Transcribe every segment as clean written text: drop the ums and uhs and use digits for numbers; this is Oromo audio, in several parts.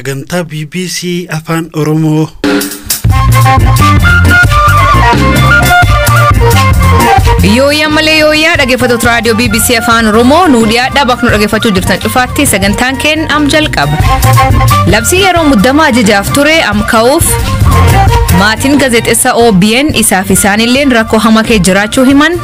Sagantaa BBC Afaan Oromoo. Yooyyaa malee yooyyaa dhaggeeffattoota raadiyoo BBC Afaan Oromoo nuu dhiyaadhaa bakka nu dhaggeeffachuu jirtan cufaatti sagantaan keenya am jalqaba. Labsii yeroo muddamaa ajajaaf ture am ka'uuf maatiin gaazexeessaa OBN isaaf isaanilleen rakkoo hamaa keessa jiraachuu himan.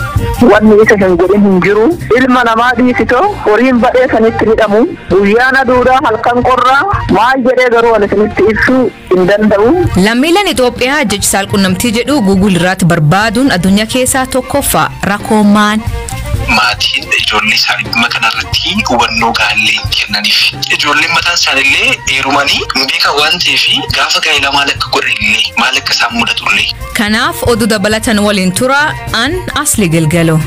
Wanni isa hin godhin hin jiru. Ilma namaa dhiisitoo horiin badhee sanitti hidhamu. Guyyaan aduudhaa halkan qorraa maal jedhee garuu ani isinitti ibsuu hin danda'u. Lammiileen Itoophiyaa jechi saalqunnamtii jedhu Guugul irratti barbaaduun addunyaa keessaa tokkoffaa rakkoo maal? Maatiin ijoollee isaanii dhimma kanarratti hubannoo gaarii hin kennaniif. Ijoolleen mataan isaaniillee heerumanii hin beekan waan ta'eef gaafa gaa'ela maal akka godhanillee maal akka isaan mudatullee. Kanaaf oduu dabalatan waliin tura an Asli Galgalo.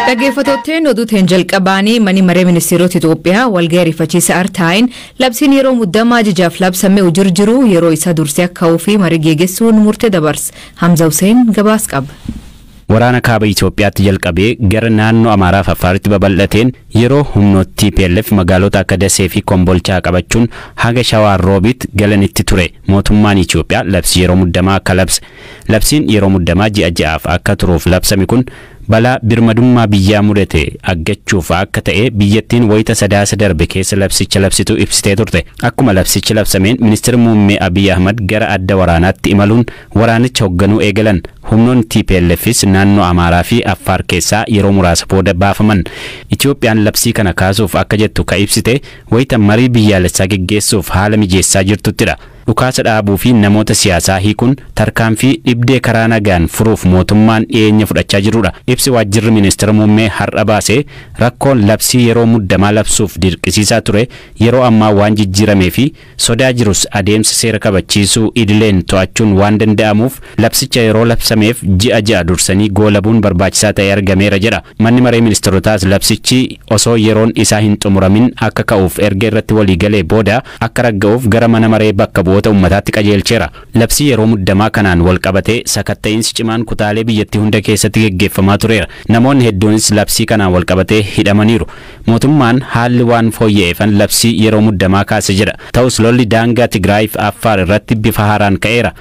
Dhaggeeffattootni oduu teen jalqabaanii manni maree ministeerota Itoophiyaa walgahii ariifachiisaa artaa'in labsiin yeroo muddamaa ajajaaf labsame jiru yeroo isaa dursee akka ka'uu fi marii geggeessuun murtee dabarse. Hamza Hussein gabaas qaba. Waraana kaaba Itoophiyaatti jalqabee gara naannoo Amaaraa fi Affaaritti babal'ateen yeroo humnoota TPLF magaalota akka Dasee fi Kombolchaa qabachuun haga Shawaa Roobitti galanitti ture. Mootummaan Itoophiyaa labsii yeroo muddamaa akka labse. Labsiin yeroo muddamaa ji'a ji'aaf akka turuuf labsame kun balaa birmadummaa biyyaa mudate aggachuuf akka ta'e biyyattiin wayita sadaasa darbe keessa labsicha labsitu ibsitee turte. Akkuma labsichi labsameen ministeerri muummee Abiy Ahmad gara adda waraanaatti imaluun waraanicha hoogganuu eegalan. Humnoonni TPLFs naannoo Amaaraa fi Affaar keessaa yeroo muraasa booda baafaman. Itoophiyaan labsii kana kaasuuf akka jettu ka ibsite wayita marii biyyaalessaa geggeessuuf haala mijeessaa jirtuttidha. Dhukaasa dhaabuu fi namoota siyaasaa hiikuun tarkaanfii dhibdee karaa nagaan furuuf mootummaan dhiyeenya fudhachaa jirudha. Ibsi waajjirri ministeera muummee har'a baase rakkoon labsii yeroo muddamaa labsuuf dirqisiisaa ture yeroo ammaa waan jijjiiramee fi sodaa jirus adeemsa seera kabachiisuu idileen to'achuun waan danda'amuuf labsicha yeroo labsameef ji'a ji'a dursanii goolabuun barbaachisaa ta'ee argameera jedha. Manni maree ministeerotaas labsichi osoo yeroon isaa hin xumuramin akka ka'uuf erga irratti waliigalee booda akka ragga'uuf gara mana maree bakka bu'oota uummataatti qajeelcheera. Labsii yeroo muddamaa kanaan wal qabatee sakatta'iinsi cimaan kutaalee biyyattii hunda keessatti geggeeffamaa tureera. Namoonni hedduunis labsii kanaan wal qabatee hidhamaniiru. Mootummaan haalli waan fooyya'eefan labsii yeroo muddamaa kaase jedha. Ta'us lolli daangaa Tigraay fi Affaar irratti bifa haaraan ka'eera.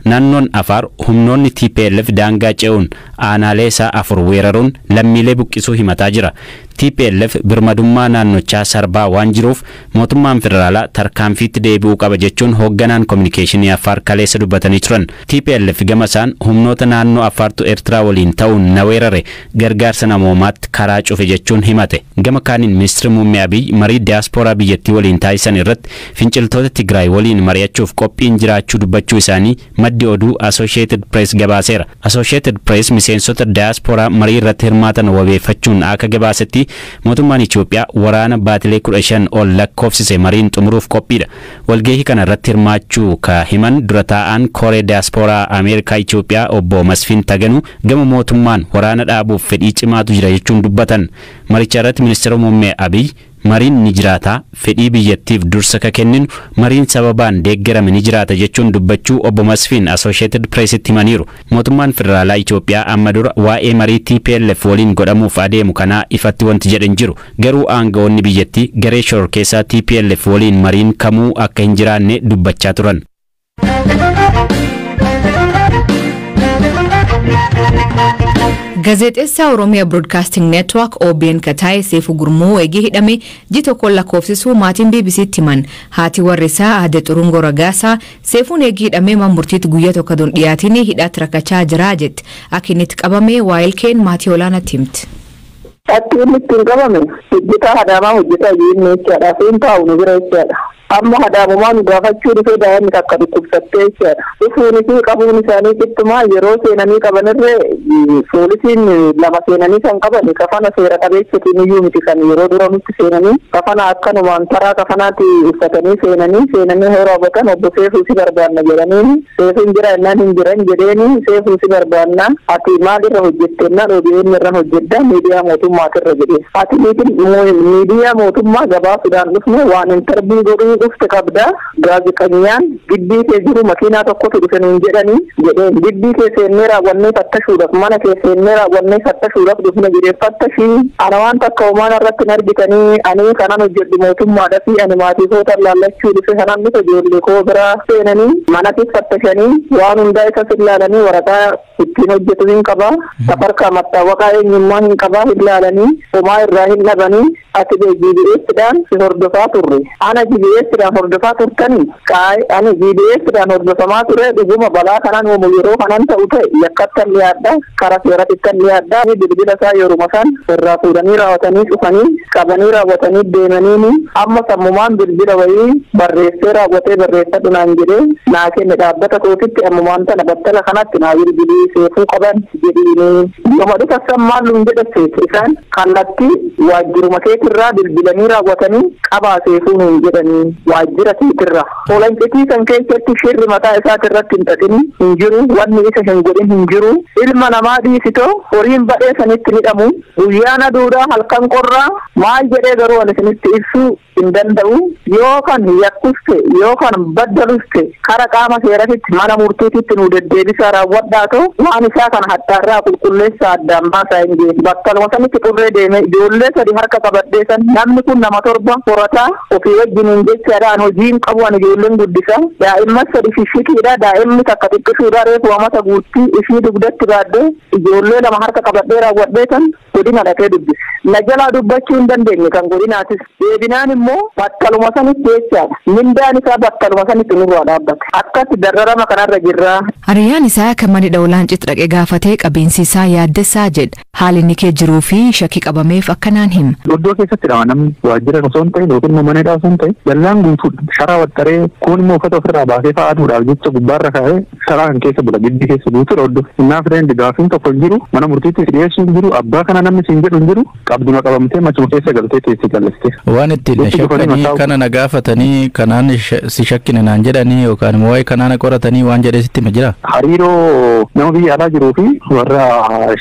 Naannoon Afaar humnoonni TPLF daangaa ce'uun aanaalee isaa afur weeraruun lammiilee buqqisuu himataa jira. TPLF birmadummaa naannochaa sarbaa waan jiruuf mootummaan federaalaa tarkaanfiitti deebi'uu qaba jechuun hoogganaan kominikeeshinii Affaar kaleessa dubbatanii turan. TPLF gama isaan humnoota naannoo Affaartu Eertiraa waliin ta'uun na weerare gargaarsa namoomaatti karaa cufe jechuun himate. Gama kaaniin ministeerri muummee Abiy marii diyaaspooraa biyyattii waliin taasisan irratti finciltoota Tigraay waliin mari'achuuf qophiin jiraachuu dubbachuu isaanii maddi oduu Associated Press gabaaseera. Associated Press miseensota diyaaspooraa marii irratti hirmaatan wabeeffachuun akka gabaasetti mootummaan Itoophiyaa waraana baatilee 15 ol lakkoofsise mariin xumuruuf qophiidha. Walgahii kana irratti hirmaachuu ka himan dura taa'aan Koree Diyaaspooraa Ameerikaa Itoophiyaa obbo Masfiin Taganuu gama mootummaan waraana dhaabuuf fedhii cimaatu jira jechuun dubbatan. Maricha irratti ministeera muummee Abiy mariin ni jiraata, fedhii biyyattiif dursa ka kenninu mariin sababaan deeggarame ni jiraata jechuun dubbachuu obbo Masfiin Associated Pressitti himaniiru. Mootummaan federaalaa Itoophiyaa amma dura waa'ee marii TPLF waliin godhamuuf adeemu kanaa ifatti wanti jedhan jiru. Garuu aangawoonni biyyattii garee shororkeessaa TPLF waliin mariin kamuu akka hin jiraanne dubbachaa turan. Gaazexeessaa Oromiyaa Broadcasting Network OBN Kataayee Seefuu Gurmuu eegee hidhame ji tokkoon lakkoofsisuu maatiin BBCtti himan. Haati warri isaa Aadde Xurungoo Ragaasaa Seefuun eegee hidhamee mana murtiitti guyyaa tokko don dhiyaatiin hidhaatti rakkachaa jira jetti. Akka inni itti qabame waa'ilkeen maatii olaanaatti himti. Akki inni ittiin qabame hojjetaa hadaamaa hojjetaa jireenya jechaadha. Seen taa'u nu bira jechaadha. Amma hadaamumaa nu gaafachuu dhufee daa'imni takka dhukkubsattee jechaadha. Dhufuun fi qabuun isaanii qixxumaa yeroo seenanii qabanirree poolisiin lama seenanii kan qaban kafana seera qabeessatiin iyyuu miti kan yeroo dura nutti seenanii kafana akkanumaan taraa kafanaatti uffatanii seenanii yeroo hubatan obbo Seefuu si barbaanna jedhaniin Seefuun jira innaan hin jiran jedheeni Seefuu si barbaanna ati maalirra hojjette innaan OBN irra hojjedda miidiyaa mootummaa. mootummaatirra jedhee. Ati miidiyaa mootummaa gabaasuudhaan dhufne waan intarvii godhuu dhufte qabda. Gaazexeessaan gibbii kee jiru makiinaa tokkotu dhufe nuun jedhanii jedheen. Gibbii kee seennee raawwannee fattashuudhaaf, mana kee seennee raawwannee fattashuudhaaf dhufne jedhee. Fattashii ana waan takka homaan irratti hin argitanii, ani kanan hojjedhu mootummaadha fi ani maatii kootan laallachuu dhufe kanan dhufe. Ijoollee koo biraa seenanii manatis fattashanii waan hundaa isa ilaalanii, waraqaa ittiin hojjetu hin qabaa, safarkaa mattaawaqaa eenyummaa hin qabaa, hin laalanii homaa irraa hin dhabanii. Ati GBS-dhaan si hordofaa turre. Ana GBS-dhaan hordofaa turtanii? Qaay, ani GBS-dhaan hordofamaa ture. Dhuguma balaa kanan uumu yeroo kanan ta'u ta'e yakkattan dhiyaadha, kara seeratittan dhiyaadha. Bilbila isaa yeruma san irraa fuudhanii raawwatanii cufanii qabanii raawwatanii deemaniini amma sammumaan bilbila wayii barreessee raawwatee barreeffadhu naan jedhee naa kenne. Dhaabbata kootitti ammumaan tana battala kanatti naa bilbilii seefuu qaban jedhiini. Yooma dhufa san maal nuun jedhatte? Isaan kallattii waajjiruma keetirraa bilbilanii raawwatanii qabaa seefuu nuun jedhanii waajjira keetirraa. Olancitii kan keessatti shirri mataa isaatirratti hin xaxin hin jiru, wanni isa hin godhin hin jiru. Ilma namaa dhiisitoo horiin badhee sanitti hidhamu, guyyaan aduudhaa halkan qorraa maal jedhee garuu ani isinitti ibsuu hin danda'u. Yoo kan yakkuste yoo kan baddaluste kara qaama seeratitti mana murtiititti nu deddeebisaa raawwadhaatoo waan isaa kana hattaarraa qulqulleessaa addaan baasaa hin jee. Bakkaluma sanitti xurree deeme ijoollee sadi harka qabadhee san namni kun nama torba horataa ofii wajjiniin jechaadha. An hojii hin qabu, ani ijoolleen guddisa, daa'imman sadi shishikiidha, daa'imni takka xiqqisuudha, reefu amata guuttii ishii dugdatti baadhee ijoollee lama harka qabadhee raawwadhee san godina dhaqee dubbise. Na jalaa dubbachuu hin dandeenye kan godinaatis. Deebinaan immoo battaluma sanitti jechaadha. Mindaan isaa battaluma sanitti nurraa dhaabbate. Akkatti dararama kanarra jirra. Hariyyaan isaa kan mana Olaancitti dhaqee gaafatee qabeensi isaa yaaddessaa jedha. Haalli inni kee jiruu fi shakkii qabameef akkanaan hima. Oddoo keessatti dhama namni waajjira osoo hin ta'in yookiin immoo mana hidhaa osoo hin ta'in dallaan guutuudha. Sharaa waxxaree kuun immoo uffata ofirraa baasee fa'aa aduudhaaf jecha gubbaarra kaa'ee sharaa kan keessa bula, gibbii keessa guutuudha oddoo. Innaa fireen gaafiin tokko hin jiru, mana murtiitti si dhiyeessuu hin jiru, abbaa kana namni siin jedhu hin jiru, qabduma qabamtee machuma keessa galtee teessee callistee. Waan ittiin shakkanii kana na gaafatanii kanaan si shakkine naan jedhanii yookaan immoo waa'ee kanaa na qoratanii waan jedhee sitti hima jira. Hariiroo nama biyya alaa jiruu fi warra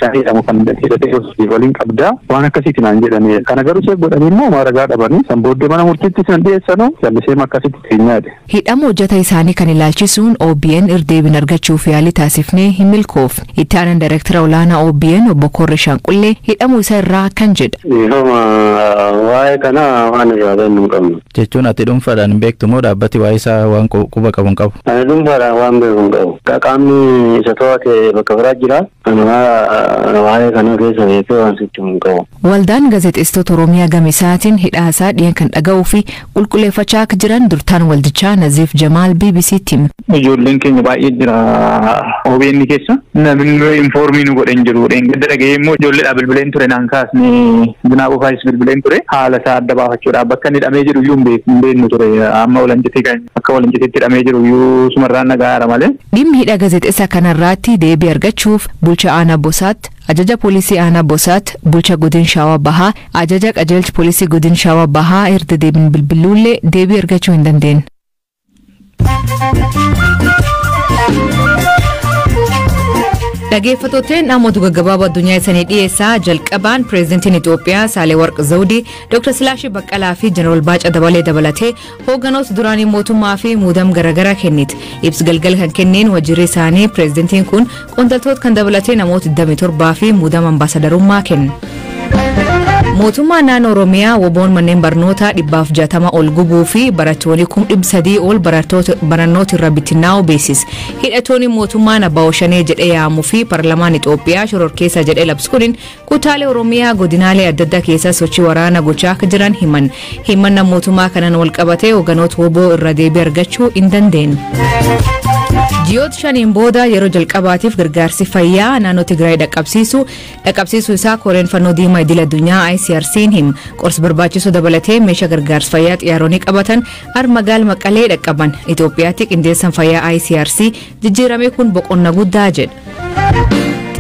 shaanii jedhamu kan hidhatee waliin qabdaa waan akkasiiti naan jedhanii. Kana garuu seef godhanii immoo ragaa dhabanii san booddee mana murtiitti san dhiyeessanuu callisee akkasitti teenyaadhe. Hidhama hojjeta isaanii kan ilaalchisuun OBN irdeebiin argachuuf yaalii taasifnee hin milkoofne. Itti aanaan daayirektara olaanaa OBN obbo Korre Shaanqullee hidhamuu isaa irraa kan jedha. Dhiifama, waa'ee kana waan irraa beeknu hin qabnu. Jechuun ati dhuunfaadhaan hin beektu moo dhaabbati waa'ee isaa waan quba qabu hin qabu? Ani dhuunfaadhaan waan beeku hin qabu. Qaamni isa to'ate bakka biraa jira. Ani waa'ee kana keessa beekee waan sitti hin qabu. Waldaan gaazexeessitoota Oromiyaa gama isaatiin hidhaasaa dhiyeen kan dhaga'uu fi qulqulleeffachaa akka jiran durtaan waldichaa Naziif Jamaal BBC'tti hime. Ijoolleen keenya baay'ee jira OBN keessa. Namni informii nu godhe hin jiru. Dheengadda dhaga'ee immoo ijoolleedhaa bilbileen ture naan kaasne, Zinaa Qofaayis bilbileen ture, haala isaa adda baafachuudhaaf. Bakka inni hidhamee jiru iyyuu hin beeknu ture. Amma Olancitee kan akka Olanciteetti hidhamee jiru iyyuu sumarraan dhaga'aara malee. Dhimmi hidha gaazexeessaa kanarraatti deebii argachuuf bulchaa aanaa Bosaatti, ajaja poolisii aanaa Bosaatti, bulchaa godin Shawaa Bahaa, ajaja qajeelcha poolisii godin Shawaa Bahaa erga deebiin bilbiluullee deebii argachuu hin dandeenye. Dhaggeeffattooteen namoota gaggabaaboo addunyaa isanii dhiyeessaa. Jalqabaan pireezidantiin Itoophiyaa Saalewarq Zawudii Dr. Silaashii Baqqalaa fi Jeneraal Baacaa Dabalee dabalatee hoogganoota duraanii mootummaa fi muudam garaagaraa kennite. Ibsi galgala kan kenneen waajjirri isaanii pireezidantiin kun qondaaltota kan dabalatee namoota 27 fi muudama ambaasadarummaa kenne. Mootummaan naannoo Oromiyaa woboon manneen barnootaa 160 ol gubuu fi barattoonni 300,000 ol barannoota irra bittinnaa'uu beeksise. Hidhattoonni mootummaan Abbaa Shanee jedhee yaamuu fi paarlaamaan Itoophiyaa shororkeessa jedhee labsu kun kutaalee Oromiyaa godinaalee adda addaa keessa sochii waraanaa gochaa akka jiran himan. Himanna mootummaa kanaan wal qabatee hoogganoota woboo irra deebii argachuu hin dandeenye. Ji'oota 5n booda yeroo jalqabaatiif gargaarsi fayyaa naannoo Tigraay dhaqqabsiisuu isaa Koreen Fannoo Diimaa Idil Addunyaa ICRC'n hima. Qorsa barbaachisu dabalatee meeshaa gargaarsa fayyaa xiyyaaronni qabatan magaala Maqalee dhaqqaban. Itoophiyaatti qindeessan fayyaa ICRC jijjiirame kun boqonnaa guddaa jedha.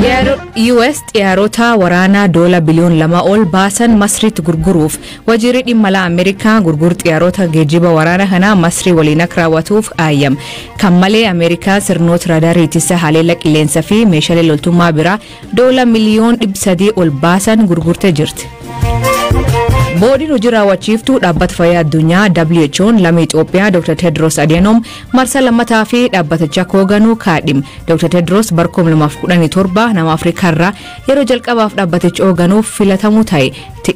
US xiyyaarota waraanaa doola biliyoon 2 ol baasan Masriitti gurguruuf wajiirri dhimma alaa Ameerikaa gurguruu xiyyaarota geejjiba waraanaa kanaa Masrii waliin akka raawwatuuf aayyam. Kan malee Ameerikaa sirnoota raadaarii ittisa haleela qilleensaa fi meeshaalee loltummaa biraa doola miliyoon 300 ol baasan gurgurtee jirti. Boodiin hojii raawwachiiftuu dhaabbata fayyaa addunyaa WHO'n lammii Itoophiyaa Dr. Tedros Adhanom marsaa lammataa fi dhaabbaticha hooganuu kaadhim. Dr. Tedros bara 2017 nama Afrikaa irraa yeroo jalqabaaf dhaabbaticha hooganuuf filatamuu ta'e.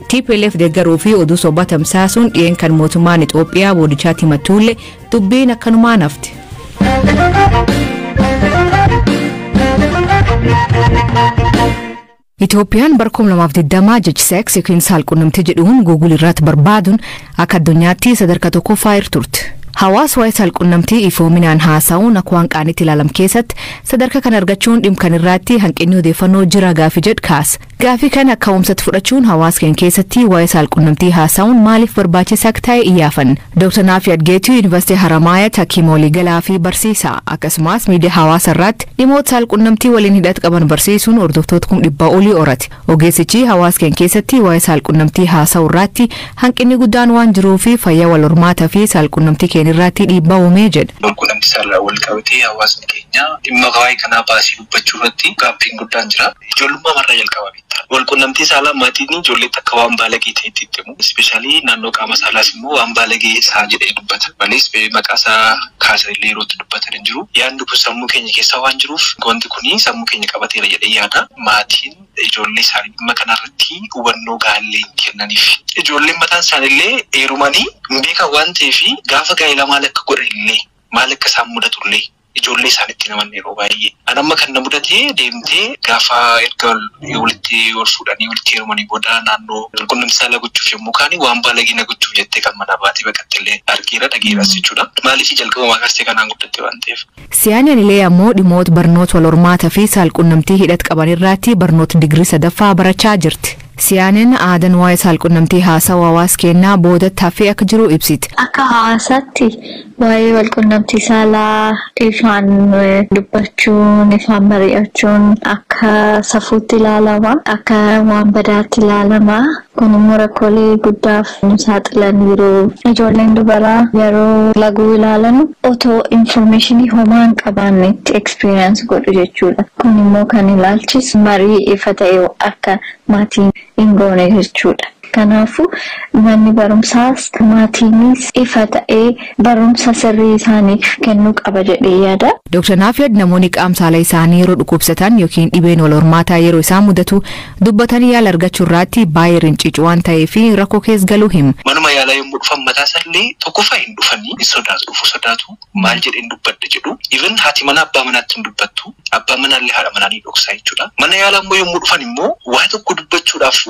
TPLF deeggaruu fi oduu sobaa tamsaasuun dhiyeen kan mootummaan Itoophiyaa boodichaatti himattuullee dubbiin akkanumaan hafte. Itoophiyaan bara 2020 jechi sex yookiin saalqunnamtii jedhuun Google irratti barbaaduun akka addunyaatti sadarkaa tokkoffaa irra turte. Hawaasa waa'ee saalqunnamtii ifoominaan haasa'uun akka waan qaaniitti ilaalam keessatti sadarkaa kana argachuun dhimma kan irratti hanqinni odeeffannoo jira gaafii jedhu kaasa. Gaafii kana akka ka'umsatti fudhachuun hawaasa keenya keessatti waa'ee saalqunnamtii haasa'uun maaliif barbaachisaa akka ta'e iyyaafan. Dr. Naafi Adgeetuu Yuunivarsiitii Haramaayaatti hakiima waliigalaa fi barsiisaa akkasumas miidiyaa hawaasa irratti dhimmoota saalqunnamtii waliin hidhata qaban barsiisuun hordoftoota 100,000 olii horate. Ogeessichi hawaasa keenya keessatti waa'ee saalqunnamtii haasa'uu irratti hanqinni guddaan waan jiruu fi fayyaa wal hormaataa fi saalqunnamtii keenya irratti dhiibbaa uumee jedha. Walqunnamtii saalaa wal qabatee hawaasni keenya dhimma waa'ee kanaa baasii dubbachuu irratti gaaffiin guddaan jira. Ijoollummaa marraa jalqaba beekta. Walqunnamtii saalaa maatiin ijoolleetti akka waan baalagee ta'etti itti himu. Ispeeshaalii naannoo qaama saalaas immoo waan baalagee isaa jedhee dubbata. Malees maqaa isaa kaasan illee yeroo itti dubbatan hin jiru. Yaadni kun sammuu keenya keessa waan jiruuf wanti kun sammuu keenya qabateera jedhee yaada. Maatiin ijoollee isaanii dhimma kanarratti hubannoo gaallee hin kennaniif. Ijoolleen mataan isaaniillee heerumanii hin beekan waan ta'eef gaafa gaa'ela maal akka godhan illee maal akka isaan mudatu illee ijoollee isaanitti naman yeroo baay'ee. An amma kan na mudate deemtee gaafa erga walitti ol fuudhanii walitti heerumanii booda naannoo qunnamtii saalaa gochuuf yommuu kaani waan baalagina gochuuf jettee kan manaa baatee baqatte illee argeera dhageeras jechuudha. Maaliif jalqaba kaastee kanaan guddatte waan ta'eef. Siyaan Anilee ammoo dhimmoota barnoota wal hormaataa fi saalqunnamtii hidhata qaban irratti barnoota digirii sadaffaa barachaa jirti. Siyaaniin aadaan waa'ee saalqunnamtii haasawaa hawaasa keenyaa boodatti hafee akka jiru ibsiti. Akka hawaasaatti waa'ee walqunnamtii saalaa ifaan dubbachuun, ifaan mari'achuun akka safuutti ilaalama, akka waan badaatti ilaalama. Kun immoo rakkoolee guddaaf nu saaxilaniiru. Ijoolleen dubaraa yeroo laguu ilaalan otoo informationii homaa hin qabaannetti experience godhu jechuudha. Kun immoo kan ilaalchisu marii ifa ta'e akka maatiin hin goone jechuudha. Kanaafuu manni barumsaas maatiinis ifa ta'ee barumsa sirrii isaaniif kennuu qaba jedhee yaada. Dr. Naafiyad namoonni qaama saala isaanii yeroo dhukkubsatan yookiin dhibeen wal hormaataa yeroo isaan mudatu dubbatanii yaala argachuu irratti baay'ee rincicu waan ta'eef rakkoo keessa galuu himu. Manuma yaalaa yommuu dhufan mataa isaallee tokkoffaa hin dhufanii hin sodaatu dhufu sodaatu maal jedheen dubbadha jedhu. Even haati manaa abbaa manaatti hin dubbattu abbaa manaallee haadha manaa ni dhoksaa jechuudha. Mana yaalaa immoo yommuu dhufan immoo waa tokko dubbachuudhaaf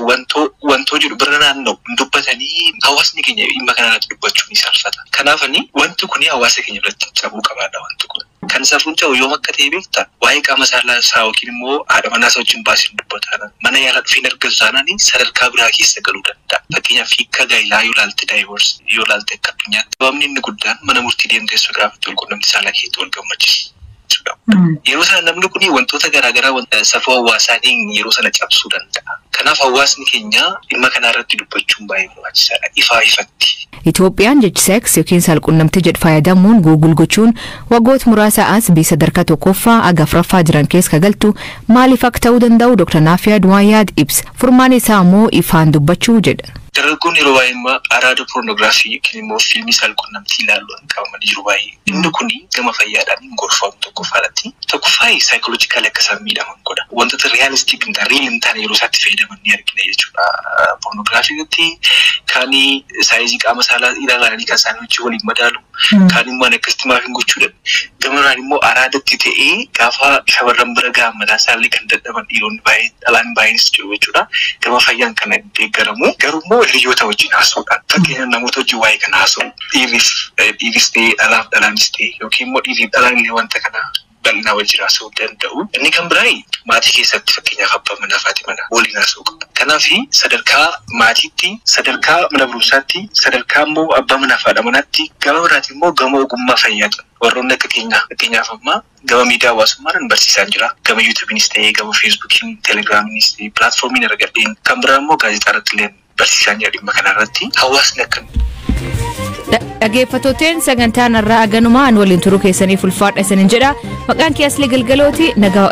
wantoo jedhu bira naanna'u hin dubbatanii hawaasni keenya dhimma kanarratti dubbachuu ni salphata. Kanaafani wanti kun hawaasa keenya biratti cabuu qabaadha wanti kun. Kan safuun ta'u yoom akka ta'e beektaa waa'ee qaama saalaa isaa yookiin immoo haadha manaa isaa wajjin baasii hin dubbatu taanaan mana yaalaa dhufee hin argatu taanaan sadarkaa biraa keessa galuu danda'a. Fakkeenyaaf hiika gaa'ilaa yoo ilaalte daayivoors yoo ilaalte akka addunyaatti sababni inni guddaan mana murtii deemtee osoo gaafatte walqunnamtii saalaa keessatti wal gammachiisu. Yeroo sana namni kun wantoota garaagaraa safuu hawaasaatiin yeroo sana cabsuu danda'a. Kanaaf hawaasni keenya dhimma kanarratti dubbachuun baay'ee barbaachisaadha. Ifaa ifatti. Itoophiyaan jechi sex yookiin saalqunnamtii jedhu fayyadamuun Google gochuun waggoota muraasa as biyya sadarkaa tokkoffaa aga afuraffaa jiran keessa galtu maaliif akka ta'uu danda'u Dr. Naafiyaad waan yaad ibsa. Furmaan isaa immoo ifaan dubbachuu jedha. Dargaggoonni yeroo baay'ee immoo araada pornoogiraafii yookiin immoo fiilmii saalqunnamtii ilaaluudhaan qabamanii jiru baay'ee. Inni kun gama fayyaadhaan hin gorfamu tokkoffaadhaatti. Tokkoffaa saayikoloojikaalii akka isaan miidhaman godha. Wantoota realistic hin taane real hin taane yeroo isaatti fayyadaman ni argina jechuudha. Pornoogiraafii irratti kaan saayizii qaama saalaa ilaalanii kan isaanii wajjin waliin madaalu. Kaan immoo akkasitti maaf hin gochuu dadhabe. Gama biraan immoo araadatti ta'ee gaafa shamarran bira gahan mataa isaallee kan dadhaban dhiironni baay'een dhalaan baay'eenis jiru jechuudha. Gama fayyaan kana deeggaramu. Garuu immoo hiriyoota wajjin haasa'uudhaan fakkeenyaaf namoota wajjin waa'ee kana haasa'u dhiirris ta'e dhalaaf dhalaanis ta'e yookiin immoo dhiirriif dhalaan illee wanta kana Bal'inaa wajjin haasa'uu danda'u. Inni kan biraa maatii keessatti fakkeenyaaf abbaa manaa fi haati manaa waliin haasa'uu qabu. Kanaaf sadarkaa maatiitti, sadarkaa mana barumsaatti, sadarkaa immoo abbaa manaa fi haadha manaatti, gama biraatiin immoo gama ogummaa fayyaati. Warroonni akka keenyaa fakkeenyaaf ammaa gama miidiyaa hawaasummaadhaan barsiisaan jira. Gama yuutuubiinis ta'ee gama feesbuukiin, telegiraamiinis ta'ee pilaatfoormiin argadheen kan biraa immoo gaazexaa irratti illee barsiisaan jira dhimma kanarratti. Hawaasni akka Dhaggeeffattooteen sagantaan irraa aganumaan waliin turuu keessaniif ulfaadha isiniin jedha. Maqaan kiyya Aslee Galgalooti, nagaa.